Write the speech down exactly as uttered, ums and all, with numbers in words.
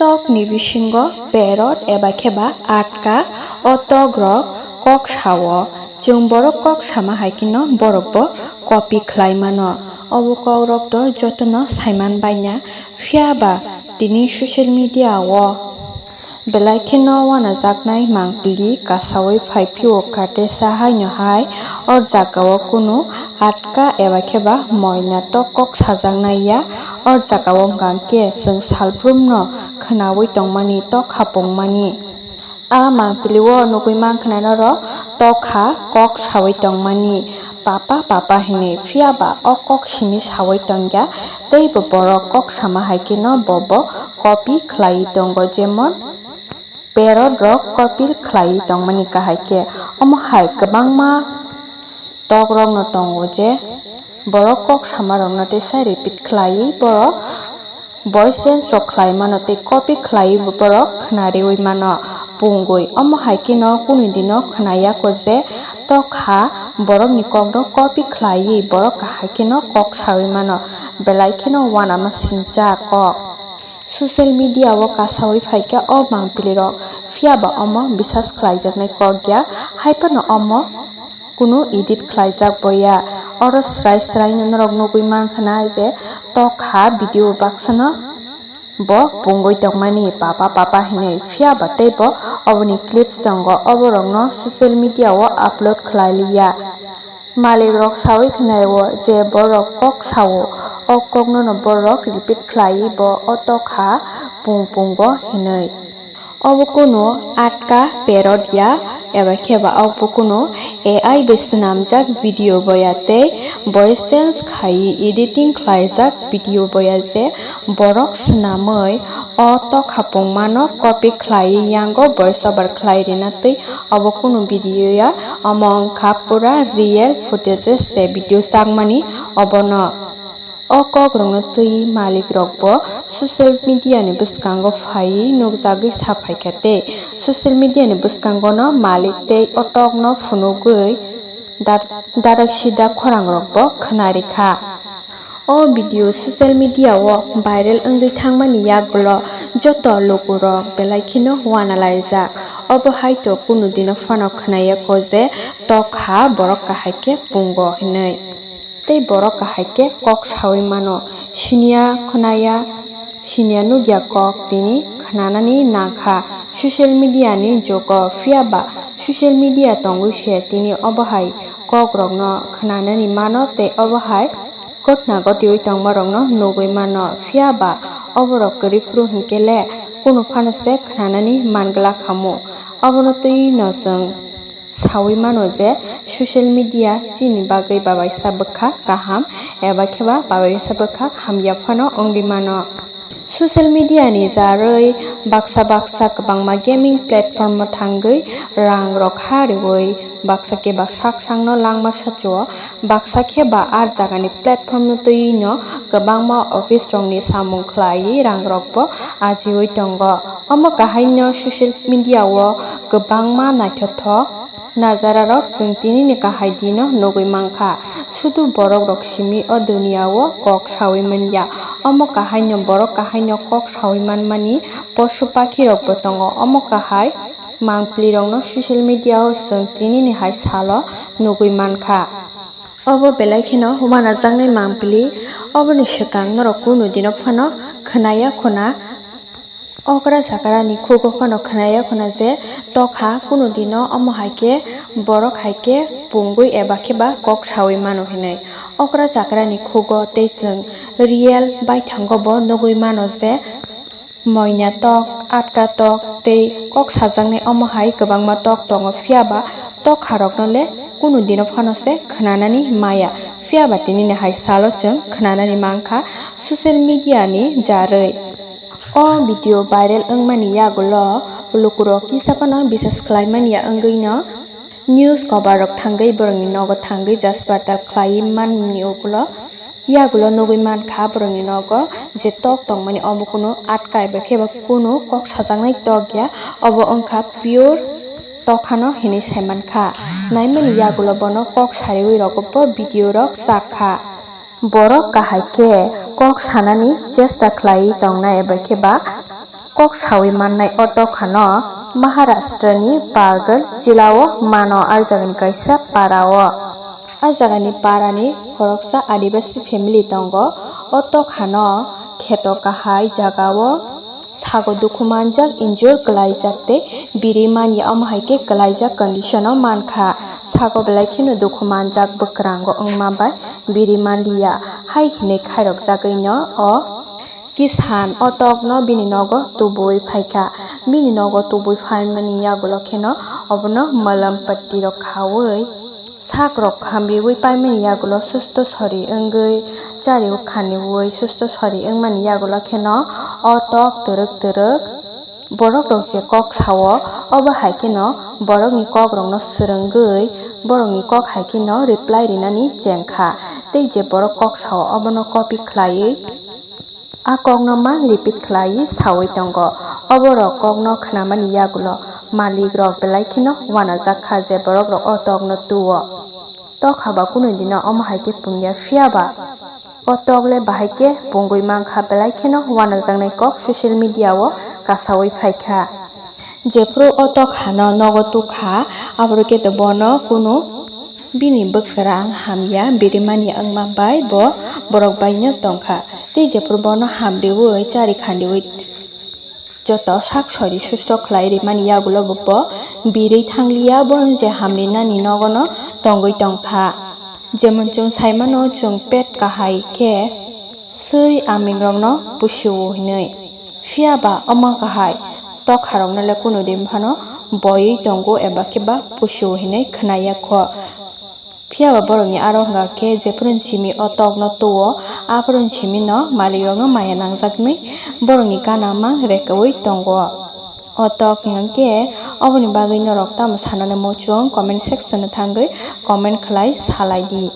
Tokni bisingo parrot eba khe ba atka o tokrok kok sao. Chwng borok kok sama hai kheno borok bo copy khlai mano. Obo kokrok to jotono saiman baina, phiya ba tini social media o belai kheno wanajaknai mangpili kasaui phai phio kate sa haino hai o jagao kunu atka eba khe ba moina tok kok sajaknai ya. O jagao wngkha khe chwng salbrumno khwnaui tongmani tok hapungmani. A mangpili o nugui mankha norok tokha kok saui tongmani, "Papa, papa," hinui, phiya ba o kok simi saui tongya, tei bo borok kok sama hai kheno bo bo copy khlai tongo, jemon parrot rok copy khlai tongmani kahai khe. Omo hai kwbangma tok rok no tongo je borok kok sama rok no teisa repeat khlaiwi borok voice change rok khlai mano tei copy khlaiwi bo borok khwnariwi mano pungwi. Omo hai kheno kunu dino khwnaya ko je tokha borok ni kok no copy khlaiwi borok kahai kheno kok saui mano, belai kheno uanama singcha kok. Social media o kasaui phaikha o mangpili rok, phiya ba omo bisas khlaijaknai kok ya, hai phano omo kunu edit khlaijak bo ya. Oro srai srai no norok nugui mankha na je tokha video baksano bo pungui tongmani, "Papa, papa," hinui, phiya ba tei bo oboni clips tongo, oborokno social media o upload khlai liya. Malik rok saui khwnai o je borok kok sao, o kokno no borok repeat khlai bo o tokha pung pungo hinui. Obo kunu atka parrot ya, eba khe ba obo kunu A I bai swnamjak video bo ya tei voice change khai editing khlaijak video bo ya je borok swnamwi o tokha pungmano copy khlaiwi yango voice over khlai rina twi obo kunu video ya, omo wngkha pura real footages se video chakmani obono. O kokrokno twi malik rok bo social media ni bwskango phaiwi nukjagwi sa phaikha tei social media ni bwskango no malik tei o tokno phunugwi dar-, darak sida khorang rok bo khwnarikha. O video social media o viral wngwi thangmani yagulo joto lukurok belai kheno uanalaijak. Obo hai to kunu dino phano khwnaya ko je tokha borok kahai khe pungo hinwi. Tei borok kahai khe kok saui mano, siniya khwnaya, siniya nukya kok tini khwnanani nangkha social media ni jugo, phiya ba social media tongwi se tini obo hai kokrokno khwnanani mano tei obo hai gotna gotiwi tongmarokno nugwi mano, phiya ba oborok kwrwi phuru hinkhe le kunu phano se khwnanani man glak hamu. Obono twi no chwng saui mano je social media chini bagwi babaisa bwkha kaham eba khe ba babaisa bwkha hamya phano wngwi mano. Social media ni jarwi baksa baksa kwbangma gaming platform o thangwi rang rok ha riwi baksa khe ba sak sakno langma sachuo, baksa khe ba a jagani platform no twiwi no kwbangma office rokni samung khlaiwi rang rok bo ajiwi tongo. Omo kahai no social media o kwbangma naithothok najararok chwng tinini kahai dino nugwi mankha. Sudu borokrok simi o duniya o kok saui manya. Omo kahaino borok kahaino kok saui manmani posu pakhirokbo tongo. Omo kahai mangpilirokno social media o chwng tinini hai salo nugwi mankha. Obo belai kheno uanajaknai mangpili. Oboni swkang norok kunu dino phano khwnaya khuna. Okra chakrani khugo phano khwnaya khuna je tokha kunu dino omo hai khe borok hai khe pungwi eba khe ba kok saui mano hinwi. Okra chakrani khugo tei chwng real baithango bo nugwi mano je moina tok, atka tok tei kok sajaknai omo hai kwbangma tok tongo, phiya ba tokharokno le kunu dino phano se khwnanani maya, phiya ba tinini hai salo chwng khwnanani mankha social media ni jarwi. O video viral wngmani yagulo lukurok kisa phano bisas khlaimani ya wngwino news cover rok thangwi borokni nogo thangwi jaspartal khlaiwi manmani ugulo yagulo nugwi mankha borokni nogo je tok tongmani obo kunu atkai bai khe bo kunu kok sajaknai tok ya, obo wngkha pure tokhano hinwi saimankha. Naimani yagulo bono kok sariwi rogo bo video rok chak kha. Borok kahai khe kok sanani chesta khlaiwi tongnai eba khe ba Kok sawi mannai o tok hano Maharashtra ni Palghar jila o mano, a jagani kaisa para o. A jagani para ni khoroksa Adibasi family tongo. O tok hano kheto kahai jaga o sago dukhu manjak, injure kwlaijak tei biri manya, omo hai khe kwlaijak condition o mankha. Sago belai kheno dukhu manjak, bwkrango wngma bai biri manliya hai hinwi khairokjagwi no o kisan o tokno bini nogo tubui phaikha. Bini nogo tubui phaimani yagulo kheno obono malam patti rok khaui, sak rok hamriui paimani yagulo susto sori wngwi, chari khaniui susto sori wngmani yagulo kheno o tok twrwk twrwk borok rok je kok sao, obo hai kheno borokni kok rokno swrwngwi borokni kok hai kheno reply rinani chengkha. Tei je borok kok sao obono copy khlaiwi a kokno mang repeat khlaiwi saui tongo. Oborok kokno khnamani yagulo malik rok belai kheno uanajak kha je borok rok o tokno tuo. Tok haba kunui dino omo hai khe pungya, phiya ba o tok le bahai khe pungui mankha, belai kheno uanajaknai kok social media o kasaui phaikha. Jephru o tok hano nogo tukha, aphuru khe to bono kunu bini bwkrang hamya birimani wngma bai bo borok baino tongkha. Tei jephru bono hamriui chari khandiui joto sak sori susto khlai rimani yagulo bo birwi thangliya, bono je hamrinani nogono tongwi tongkha. Jemon chwng saimano, chwng pet kahai khe swi amingrokno pusio hinwi. Phiya ba omo kahai tokharokno le kunu din phano boiwi tongo eba khe ba pusio hinwi khwnaya kho. Phiya ba borokni aro wngkha khe jephru simi o tokno tuo, aphuru simi no malikrokno maya nangjaknwi borokni gana mang rekaui tongo. O tok hwnkhe oboni bagwi norok tamo sanani muchung comment section o thangwi comment khlai salai di.